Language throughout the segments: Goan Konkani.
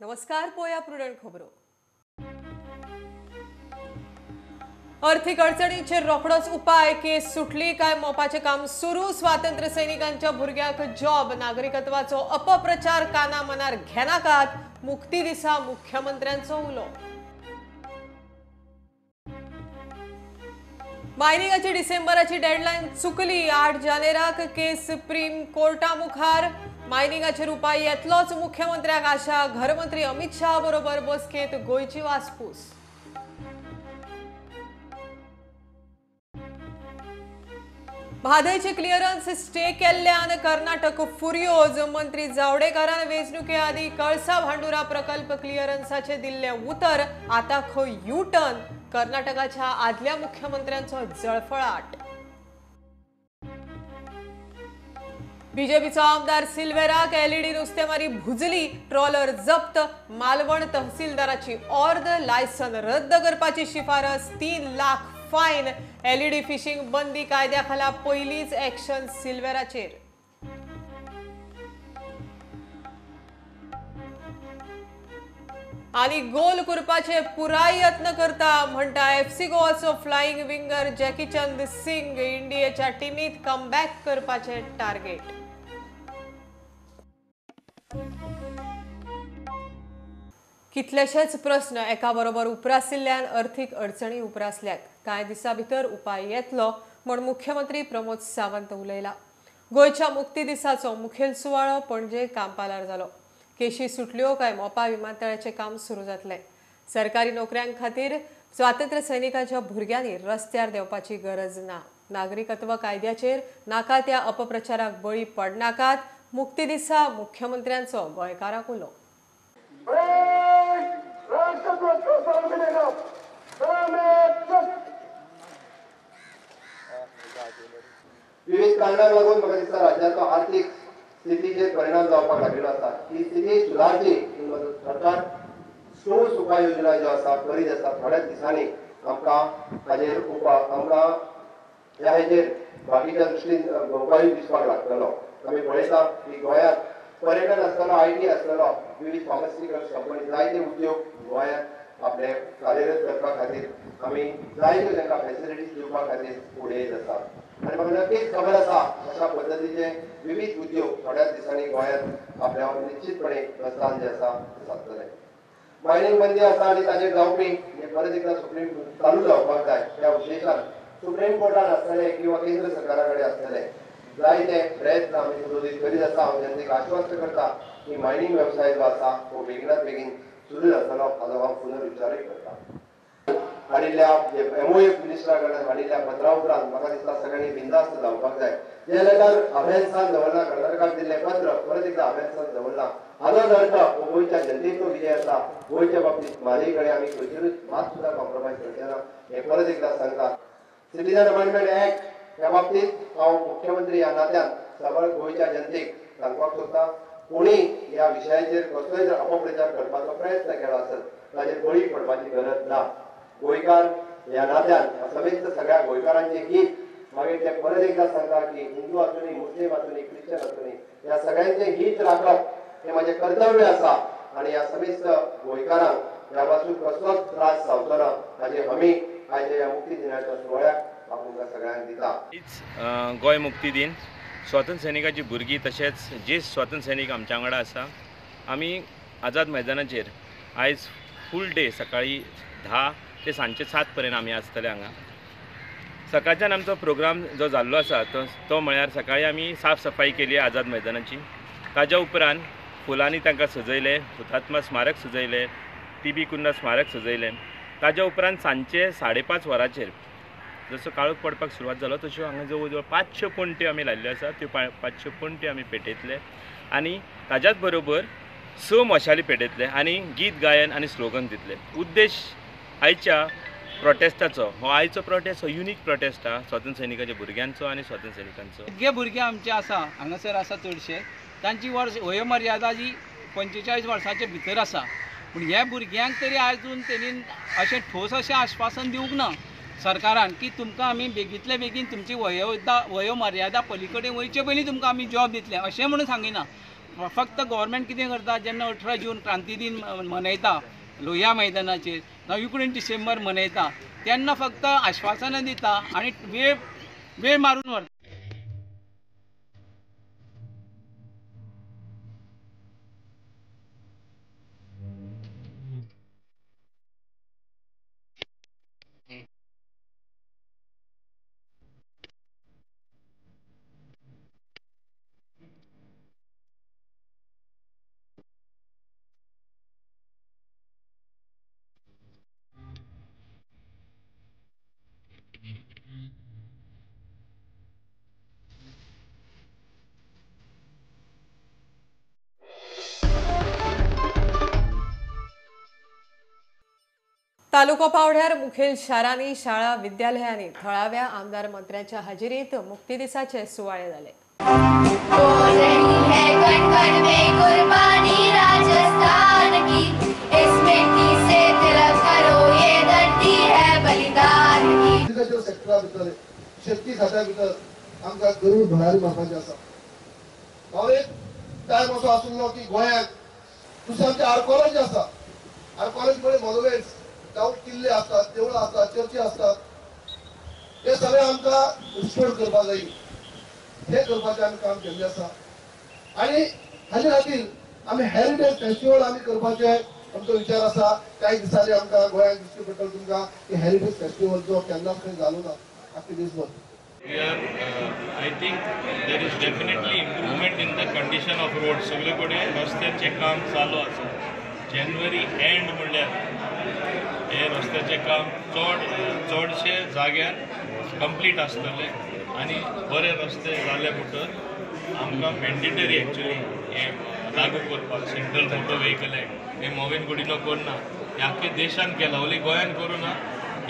नमस्कार, पोया प्रुडंट खबरो। अर्थीक अडचणीचेर रोखडोच उपाय, केस सुटली काय मोपाचें काम सुरू। स्वातंत्र्य सैनिकांच्या भुरग्यांक जॉब, नागरिकत्वाचो अपप्रचार काना मनार घेनाकात, मुक्ती दिसा मुख्यमंत्र्यांचो उलो। मायनिंगाची डिसेंबराची डेडलायन चुकली, 8 जानेराक केस सुप्रीम कोर्टा मुखार। मायनिंगाचेर उपाय येतलोच मुख्यमंत्र्याक आशा, घरमंत्री अमित शाह बरोबर बसकेंत गोंयची वासपूस। म्हादयचे क्लियरन्स स्टे केल्ल्यान कर्नाटक फुर्योज, मंत्री जावडेकरान वेंचणुके आदीं कळसा भांडुरा प्रकल्प क्लियरन्साचे दिल्ले उतर, आतां खंय यू टर्न, कर्नाटकाच्या आदल्या मुख्यमंत्र्यांचो जळफळाट। बीजेपीचो आमदार सिल्वेराक एलईडी नुस्तेमारी भुजली, ट्रॉलर जप्त, मालवण तहसीलदाराची ऑर्द, लायसन रद्द करपाची शिफारस, 3 लाख फायन, एलईडी फिशिंग बंदी कायद्या खाला पयलीच ऍक्शन सिल्वेराचेर। आनी गोल करपाचे पुराय यत्न करता म्हणटा एफसी गोवाचो फ्लाइंग विंगर जॅकीचंद सिंग, इंडियेच्या टिमीत कमबॅक करपाचे टार्गेट। कितलेशेच प्रस्न एका बरोबर उप्रासिल्ल्यान अर्थीक अडचणी उप्रासल्यात। कांय दिसां भितर उपाय येतलो म्हूण मुख्यमंत्री प्रमोद सावंत उलयला। गोंयच्या मुक्ती दिसाचो मुखेल सुवाळो पणजे कांपालार जालो। केशी सुटल्यो काय मोपा विमानतळाचें काम सुरू जातलें। सरकारी नोकऱ्यां खातीर स्वातंत्र्य सैनिकांच्या भुरग्यांनी रस्त्यार देंवपाची गरज ना। नागरिकत्व कायद्याचेर नाका त्या अपप्रचाराक बळी पडनाकात, मुक्ती दिसा मुख्यमंत्र्यांचो गोंयकारांक उलो। विविध कारणांक लागून म्हाका दिसता राज्याचो आर्थीक स्थितीचेर परिणाम जावपाक लागिल्लो आसा। ही स्थिती सुदारची सरकार ठोस उपाय योजना ज्यो आसा करीत आसा। थोड्याच दिसांनी आमकां हाजेर उपाय आमकां ह्या हेजेर बाकीच्या दृश्टीन उपायूय दिसपाक लागतलो। आमी पळयता की गोंयांत पर्यटन आसतलो, IT आसतलो, विविध फार्मास्युटिकल्स कंपनी, जायते उद्योग गोंयांत आपले कार्यरत करपा खातीर आमी जायत्यो तांकां फॅसिलिटीज दिवपा खातीर फुडें येत आसा। आनी म्हाका नक्कीच खबर आसा अशा पद्दतीचे विविध उद्योग थोड्याच दिसांनी गोंयांत आपल्या निश्चितपणे प्रस्थान जे आसा ते सादतले। मायनिंग बंदी आसा आनी ताजेर जावपी परत एकदां सुप्रीम चालू जावपाक जाय त्या उद्देशान सुप्रीम कोर्टान आसतले किंवा केंद्र सरकारा कडेन आसतले जायते प्रयत्न आमी सुरोधीत करीत आसा। हांव जनतेक आश्वस्त करता की मायनिंग वेवसाय जो आसा हो बेगिनात बेगीन सुरू जातलो हाजो हांव पुनर्विचारूय करता। हाडिल्ल्या एमओए मिनिस्टरा कडल्यान हाडिल्ल्या पत्रा उपरांत म्हाका दिसता सगळ्यांनी बिंदास्त जावपाक जाय। जे लेटर अभ्यासान दवरला, कर्नाटकाक दिल्लें पत्र परत एकदां अभ्यासान दवरला, हाजोच अर्थ हो गोंयच्या जनतेचो विजय आसा। गोंयच्या बाबतींत म्हाजे कडेन आमी खंयसरूच मात सुद्दां कॉम्प्रोमायज करचे ना हें परत एकदां सांगता। सिटीजन अमेंडमेंट एक्ट ह्या बाबतींत हांव मुख्यमंत्री ह्या नात्यान सबळ गोंयच्या जनतेक सांगपाक सोदता, कोणी ह्या विशयाचेर कसलोय जर अपप्रचार करपाचो प्रयत्न केलो आसत ताजेर बळी पडपाची गरज ना। गोंयकार ह्या नात्यान समेस्त सगळ्या गोंयकारांचे हित मागीर ते परत एकदां सांगता की हिंदू आसूनी, मुस्लीम आसूनी, क्रिश्चन आसूनी, ह्या सगळ्यांचे हित राखप हें म्हाजें कर्तव्य आसा आनी ह्या समेस्त गोंयकारांक ह्या पासून कसलोच त्रास जावचो ना हाजी हमी आयच्या ह्या मुक्ती दिनाच्या सुवाळ्याक हांव तुमकां सगळ्यांक दिता। गोंय मुक्ती दिन स्वातंत्र्य सैनिकाची भुरगीं तशेंच जे स्वातंत्र्य सैनीक आमच्या वांगडा आसा, आमी आझाद मैदानाचेर आयज फूल डे सकाळी 10 ते सांजचे 7 पर्यंत आमी आसतले हांगा। सकाळच्यान आमचो प्रोग्राम जो जाल्लो आसा तो म्हळ्यार सकाळी आमी साफ सफाई केली आझाद मैदानाची, ताज्या उपरांत फुलांनी तांकां सजयले, हुतात्मा स्मारक सजयले, टी बी कुन्हा स्मारक सजयलें। ताज्या उपरांत सांजचे 5:30 वरांचेर जसो काळोख पडपाक सुरवात जालो तश्यो हांगा जवळ जवळ 500 पणट्यो आमी लायिल्ल्यो आसा, त्यो 500 पणट्यो आमी पेटयतले आनी ताज्याच बरोबर 6 मशाली पेटयतले आनी गीत गायन आनी स्लोगन दितले। उद्देश आयच्या प्रोटेस्टाचो हो आयचो प्रोटेस्ट हो युनीक प्रोटेस्ट आहा स्वातंत्र्य सैनिकाच्या भुरग्यांचो आनी स्वातंत्र्य सैनिकांचो। इतके भुरगे आमचे आसा हांगासर आसा चडशे, तांची वर्स वयोमर्यादा जी 45 वर्सांचे भितर आसा, पूण ह्या भुरग्यांक तरी आजून तेणी अशें ठोस अशें आश्वासन दिवंक ना सरकारान की तुमकां आमी बेगींतले बेगीन तुमची वयोमर्यादा पलीकडे वयचे पयलीं तुमकां आमी जॉब दितले अशें म्हणून सांगिना। फक्त गव्हर्मेंट कितें करता, जेन्ना 18 जून क्रांती दिन मनयता लोहिया मैदानाचेर, जावं 19 डिसेंबर मनयता, तेन्ना फक्त आश्वासनां दिता आनी वेळ वेळ मारून व्हरता. तालुको पावड्यार मुखेल शारांनी शाळा विद्यालयांनी थळाव्या आमदार मंत्र्यांच्या हाजेरीत मुक्ती दिसाचे सुवाळे जाले. सेक्टरा भितर शेतकी खात्या भितर आमकां गरीब भरारी मारपाची आसा. हांव एक टायम असो आशिल्लो की गोंयांत दुसरें आमचे आर्कोलॉजी आसा, आर्कोलॉजी म्हणजे मोनुमेंट्स, जावं किल्ले आसतात, देवळां आसतात, चर्ची आसतात, हे सगळें आमकां रिस्टोर करपाक जाय. हे करपाचें आमी काम केल्लें आसा आनी हाजे खातीर आमी हेरिटेज फेस्टिवल आमी करपाचें आमचो विचार आसा. कांय दिसांनी आमकां गोंयांत दिश्टी पडटलो तुमकां की हेरिटेज फेस्टिवल जो केन्नाच खंय जालो ना आख्खे देशभर. I think there is definitely improvement in the condition of road. सगळे कडेन रस्त्याचें काम चालू आसा. जानेवारी एंड म्हणल्यार हे रस्त्याचें काम चड चडशे जाग्यार कंप्लीट आसतलें आनी बरे रस्ते जाले म्हणटर आमकां मॅन्डेटरी एक्चुली हें लागू करपाक सेंट्रल मोटर व्हेकल एक्ट हें मोविन गुडिनो करना, हें आख्खे देशान केलां, ओली गोंयान करूं ना.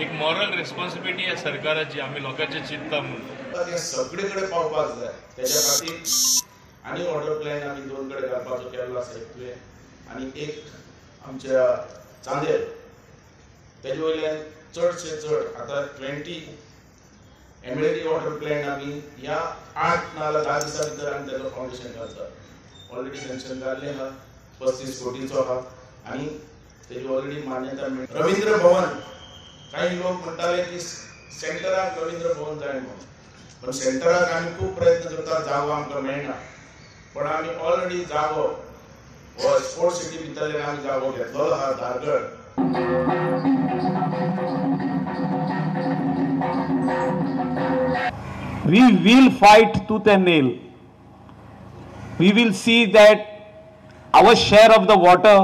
एक मॉरल रिस्पॉन्सिबिलिटी ह्या सरकाराची, आमी लोकांचें चिंतता म्हणून हें सगळे कडेन पावपाक जाय. तेज्या खातीर आनी वॉटर प्लॅन आमी 2 कडेन घालपाचो केल्लो आसा, एक तुवें आनी एक आमच्या चांदेल. तेजे वयल्यान चडशे चड आतां 20 MLD water plan आमी ह्या 8 नाजाल्यार 10 दिसां भितर आमी तेजो फावंडेशन घालता. ऑलरेडी सँक्शन जाल्लें आहा, 35 कोटींचो आहा आनी तेजी ऑलरेडी मान्यता मेळ्ळी. रवींद्र भवन, काही लोक म्हणटाले की सेंटराक रवींद्र भवन जाय म्हणून, पण सेंटराक आमी खूब प्रयत्न करता, जागो आमकां मेळना. पण आमी ऑलरेडी जागो हो स्पोर्ट्स सिटी भितरल्यान आमी जागो घेतलेलो आहा Dhargal. We will fight tooth and nail. We will see that our share of the water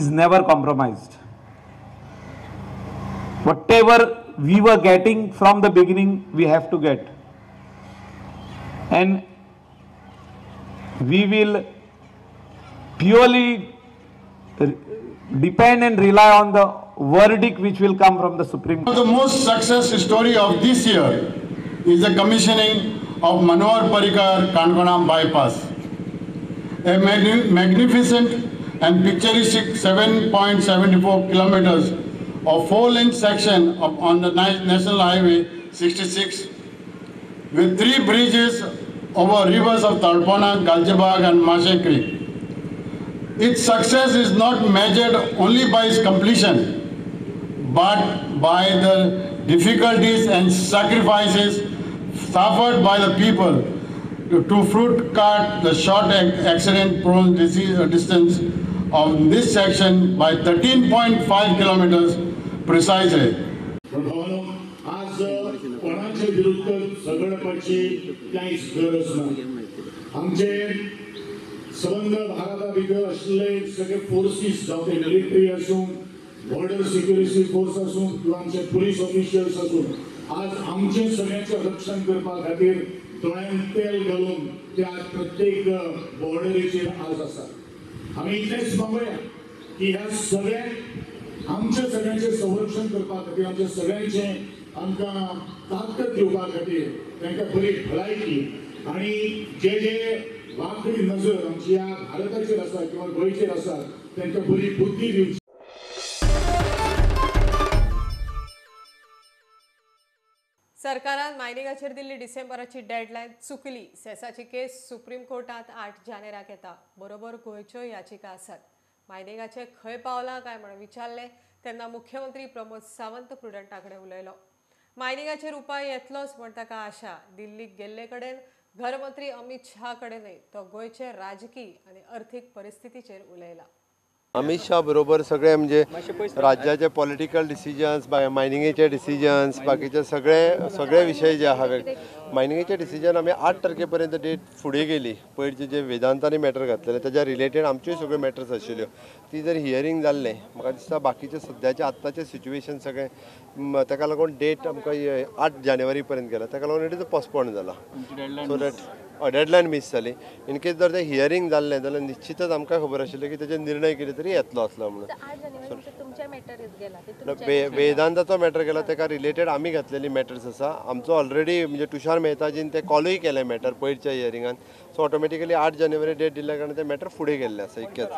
is never compromised. Whatever we were getting from the beginning, we have to get. And we will purely depend and rely on the verdict which will come from the Supreme Court. The most success story of this year is the commissioning of Manohar Parrikar Canacona bypass. A magnificent and picturesque 7.74 kilometers of 4-lane section on the National Highway 66 with 3 bridges over rivers of Talpona, Galgibag and Mashe Creek. Its success is not measured only by its completion, but by the difficulties and sacrifices suffered by the people to fruit cut the short accident-prone distance of this section by 13.5 kilometers precisely. आज कोणाचे विरुद्ध झगडपाची कांयच गरज ना. आमचे संबंद भारता भितर आशिल्ले सगळे फोर्सीस, जावं ते मिलिटरी आसूं, बॉर्डर सिक्युरिटी फोर्स आसूं किंवा आमचे पुलीस ऑफिशियल्स आसूं, आज आमचें सगळ्यांचें रक्षण करपा खातीर दोळ्यांत तेल घालून ते आज प्रत्येक बॉर्डरीचेर आज आसा. आमी इतलेंच मागोया की ह्या सगळ्यांक आमच्या सगळ्यांचें संरक्षण करपा खातीर, आमच्या सगळ्यांचें आमकां ताकद दिवपा खातीर तांकां बरी भलायकी आनी जे जे वांकडी नजर आमची ह्या भारताचेर आसा किंवा गोंयचेर आसा तांकां बरी बुद्धी दिवची. सरकारान मायनिंगाचेर दिल्ली डिसेंबराची डेडलायन चुकली. सेसाची केस सुप्रीम कोर्टात 8 जानेराक येता. बरोबर गोंयच्यो याचिका आसात. मायनिंगाचे खंय पावलां काय म्हण विचारलें तेन्ना मुख्यमंत्री प्रमोद सावंत प्रुडंटा कडेन उलयलो. मायनिंगाचेर उपाय येतलोच म्हण ताका आशा. दिल्लीक गेल्ले कडेन घरमंत्री अमित शाह कडेनय तो गोंयचे राजकी आनी अर्थीक परिस्थितीचेर उलयला. अमित शाह बरोबर सगळे म्हणजे राज्याचे पॉलिटिकल डिसिजन्स, मायनिंगेचे डिसिजन्स, बाकीचे सगळे सगळे विशय जे आहा. मायनिंगेचे डिसिजन आमी 8 तारखे पर्यंत डेट फुडें गेली. पयरचे जे वेदांतांनी मॅटर घातलेले तेज्या रिलेटेड आमच्योय सगळ्यो मॅटर्स आशिल्ल्यो, ती जर हियरींग जाल्लें म्हाका दिसता बाकीचे सद्याचे आत्ताचे सिच्युएशन सगळें ताका लागून डेट आमकां 8 जानेवारी पर्यंत गेला. ताका लागून it is postpone जाला. सो that deadline miss जाली. इन केस जर तें हियरींग जाल्लें जाल्यार निश्चितच आमकां खबर आशिल्लें की तेजेर निर्णय कितें तरी येतलो आसलो म्हणून. वेदांताचो मॅटर गेला ताका रिलेटेड आमी घातलेली मॅटर्स आसा. आमचो ऑलरेडी म्हणजे तुषार मेहताजीन ते कॉलूय केलें मॅटर पयरच्या हियरिंगान. सो ऑटोमॅटिकली 8 जानेवारी डेट दिल्ल्या कारणान तें मॅटर फुडें गेल्लें आसा. इतकेंच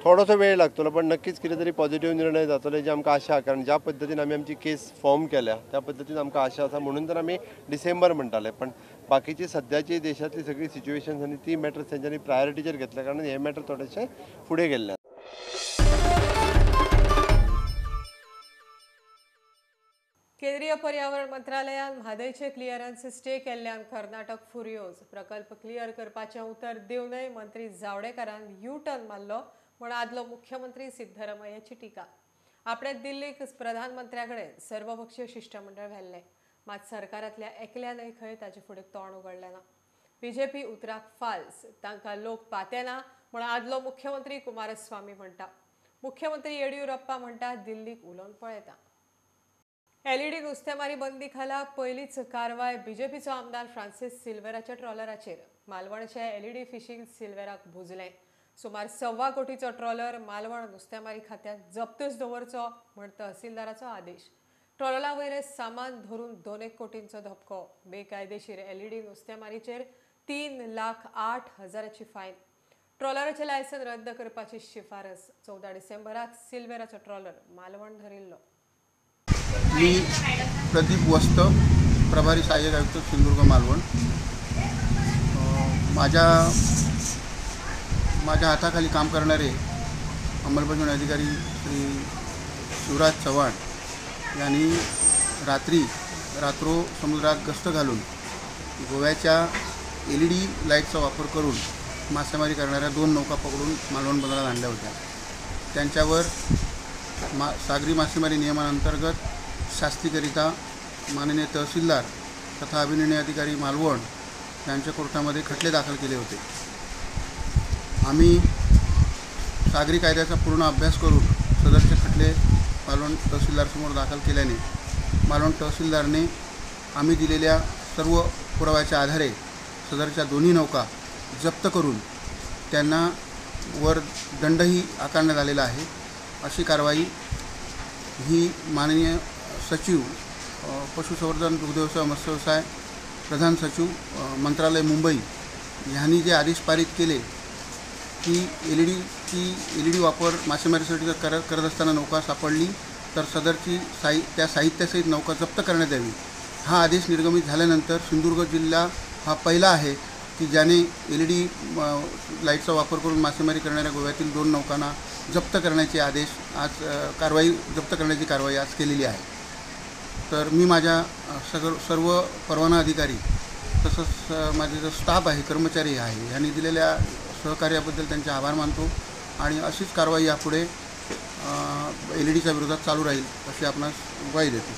थोडोसो वेळ लागतलो, पण नक्कीच कितें तरी पॉझिटिव्ह निर्णय जातलो जी आमकां आशा. कारण ज्या पद्दतीन आमी आमची केस फॉर्म केल्या त्या पद्दतीन आमकां आशा आसा म्हणून तर आमी डिसेंबर म्हणटाले. पण बाकीची सद्याची देशातली सगळी सिच्युएशन आनी ती मॅटर्स तेंच्यांनी प्रायोरिटीचेर घेतल्या कारणान हे मॅटर थोडेशे फुडें गेल्ले. केंद्रीय पर्यावरण मंत्रालयान म्हादयचे क्लियरन्स स्टे केल्ल्यान कर्नाटक फुर्योज. प्रकल्प क्लियर करपाचें उतर दिवनय मंत्री जावडेकरान यू टर्न मारलो म्हूण आदलो मुख्यमंत्री सिद्धरामय्याची टिका. आपणे दिल्लीक प्रधानमंत्र्या कडेन सर्वपक्षीय शिश्टमंडळ व्हेल्लें, मात सरकारांतल्या एकल्यानय खंय ताचे फुडें तोंड उगडलें ना. बीजेपी उतराक फाल्स, तांकां लोक पातेना म्हूण आदलो मुख्यमंत्री कुमारस्वामी म्हणटा. मुख्यमंत्री येडियुरप्पा म्हणटा दिल्लीक उलोवन पळयता. एलईडी नुस्तेमारी बंदी खाला पयलीच कारवाय बीजेपीचो आमदार फ्रांसीस सिल्वेराच्या ट्रॉलराचेर. मालवणचे एलईडी फिशींग सिल्वेराक भुजलें. सुमार 1.25 कोटीचो ट्रॉलर मालवण नुस्तेमारी खात्यात जप्तच दवरचो म्हण तहसीलदाराचो आदेश. ट्रॉलरा वयलें सामान धरून 2 कोटींचो धपको. बेकायदेशीर एलईडी नुस्तेमारीचेर 3,08,000ची फायन. ट्रॉलराचें लायसन रद्द करपाची शिफारस. 14 डिसेंबराक सिल्वेराचो ट्रॉलर मालवण धरिल्लो. मी प्रदीप वस्त, प्रभारी सहाय्यक आयुक्त सिंधुदुर्ग मालवण. माझ्या हाताखाली काम करणारे अंमलबजावणी अधिकारी श्री शिवराज चव्हाण यांनी रात्रो समुद्रात गस्त घालून गोव्याच्या LED लाईटचा वापर करून मासेमारी करणाऱ्या 2 नौका पकडून मालवण बंदरात आणल्या होत्या. त्यांच्यावर सागरी मासेमारी नियमांतर्गत शास्तीकरिता माननीय तहसीलदार तथा अभिनिर्णय अधिकारी मालवण यांच्या कोर्टामध्ये खटले दाखल केले होते. आम्ही सागरी कायद्याचा पूर्ण अभ्यास करून सदरचे खटले मालवण तहसीलदारसमोर दाखल केल्याने मालवण तहसीलदारने आम्ही दिलेल्या सर्व पुराव्याच्या आधारे सदरच्या दोन्ही नौका जप्त करून त्यांना वर दंडही आकारण्यात आलेला आहे. अशी कारवाई ही माननीय सचिव पशुसंवर्धन दुग्धव्यवसाय मत्स्यव्यवसाय प्रधान सचिव मंत्रालय मुंबई यांनी जे आदेश पारित केले की एल ई डी वापर मासेमारीसाठी जर करत असताना नौका सापडली तर सदरची त्या साहित्यासहित नौका जप्त करण्यात यावी. हा आदेश निर्गमित झाल्यानंतर सिंधुदुर्ग जिल्हा हा पहिला आहे की ज्याने LED लाईटचा वापर करून मासेमारी करणाऱ्या गोव्यातील 2 नौकांना जप्त करण्याचे आदेश आज जप्त करण्याची कारवाई आज केलेली आहे. तर मी माझ्या सर्व परवाना अधिकारी तसंच माझे जो स्टाफ आहे, कर्मचारी आहे, यांनी दिलेल्या सहकार्याबद्दल त्यांचे आभार मानतो आणि अशीच कारवाई यापुढे LEDच्या विरोधात चालू राहील अशी आपणास ग्वाही देतो.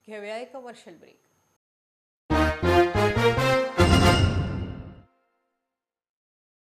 घेऊया एक कमर्शियल ब्रेक.